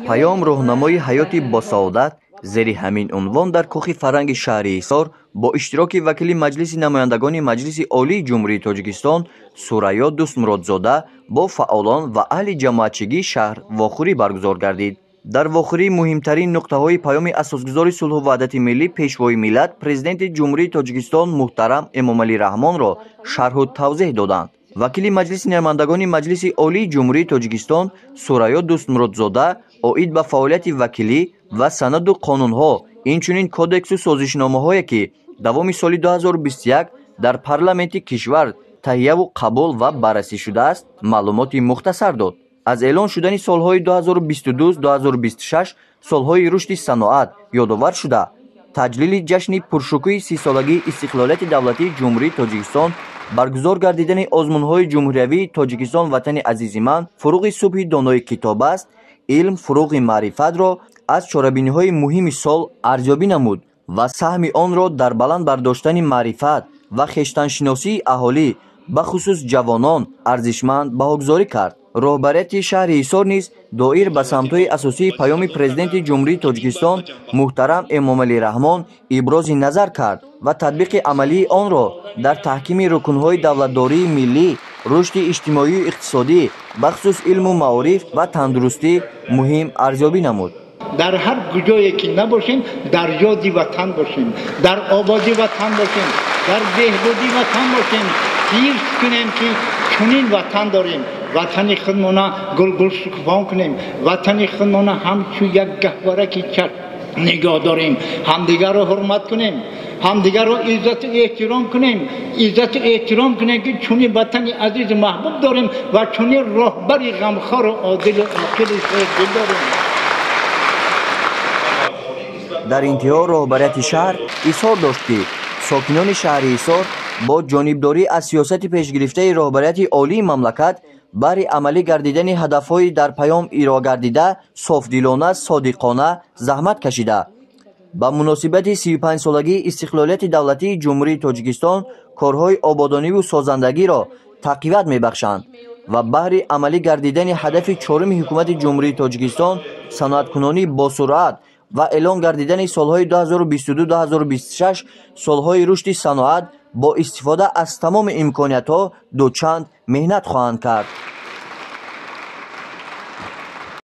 Паём роҳнамои ҳаёти босаодат зери ҳамин унвон дар кохи фарҳанги шаҳри Ҳисор бо иштироки вакили Маҷлиси намояндагони Маҷлиси Олии Ҷумҳурии Тоҷикистон Сурайё Дӯстмуродзода бо фаъолон ва аҳли ҷамоатчигии шаҳр вохӯрӣ баргузор гардид. Дар вохӯрӣ муҳимтарин нуқтаҳои паёми асосгузори сулҳу ваҳдати миллӣ, Пешвои миллат, Президенти Ҷумҳурии Тоҷикистон муҳтарам Эмомалӣ Раҳмонро шарҳу тавзеҳ доданд. Вакили Маҷлиси намояндагони Маҷлиси Олии Ҷумҳурии Тоҷикистон Сурайё Дӯстмуродзода оид ба фаъолияти вакилӣ ва санаду қонунҳо, инчунин кодексу созишномаҳое, ки давоми соли 2021 дар парламенти кишвар таҳияву қабул ва баррасӣ шудааст, маълумоти мухтасар дод. Аз эълон шудани солҳои 2022-2026 солҳои рушди саноат ёдовар шуда, таҷлили ҷашни пуршукӯҳи 30-солагии истиқлолияти давлатии Ҷумҳурии Тоҷикистон, баргузор гардидани озмунҳои ҷумҳуриявии Тоҷикистон ватани азизи ман, фуруғи субҳи донои китоб аст, илм фуруғи маърифатро аз чорабиниҳои муҳими сол арзёбӣ намуд ва саҳми онро дар баланд бардоштани маърифат ва хештаншиносии аҳолӣ, бахусус ҷавонон, арзишманд баҳогузорӣ кард. Роҳбарияти шаҳри Ҳисор низ доир ба самтҳои асосии паёми Президенти Ҷумҳурии Тоҷикистон муҳтарам Эмомалӣ Раҳмон ибрози назар кард ва татбиқи амалии онро дар таҳкими рукнҳои давлатдории миллӣ, рушди иҷтимоию иқтисодӣ, бахусус илму маориф ва тандурустӣ муҳим арзёбӣ намуд. Дар ҳар куҷое ки набошем, дар ёди ватан бошем, дар ободи ватан бошем, дар беҳбуди ватан бошем. Ҳифз кунем, ки чунин ватан дорем. Ватани худмона гулгул шукуфон кунем, ватани худмона ҳамчун як гаҳвораки чашм нигоҳ дорем, ҳамдигарро ҳурмат кунем, ҳамдигарро иззату эҳтиром кунем, иззату эҳтиром кунем, ки чунин ватани азизу маҳбуб дорем ва чунин роҳбари ғамхору одилу оқилу соҳибдил дорем. Дар интиҳо роҳбарияти шаҳр изҳор дошт, ки сокинони шаҳри Ҳисор бо ҷонибдорӣ аз сиёсати пешгирифтаи роҳбарияти олии мамлакат баҳри амалӣ гардидани ҳадафҳои дар паём ироа гардида софдилона, содиқона заҳмат кашида, ба муносибати 35-солагии истиқлолияти давлатии Ҷумҳурии Тоҷикистон корҳои ободониву созандагиро тақвият мебахшанд ва баҳри амалӣ гардидани ҳадафи чоруми Ҳукумати Ҷумҳурии Тоҷикистон саноаткунонӣ босуръат ва эълон гардидани солҳои 2022-2026 солҳои рушди саноат бо истифода аз тамоми имкониятҳо дучанд меҳнат хоҳанд кард.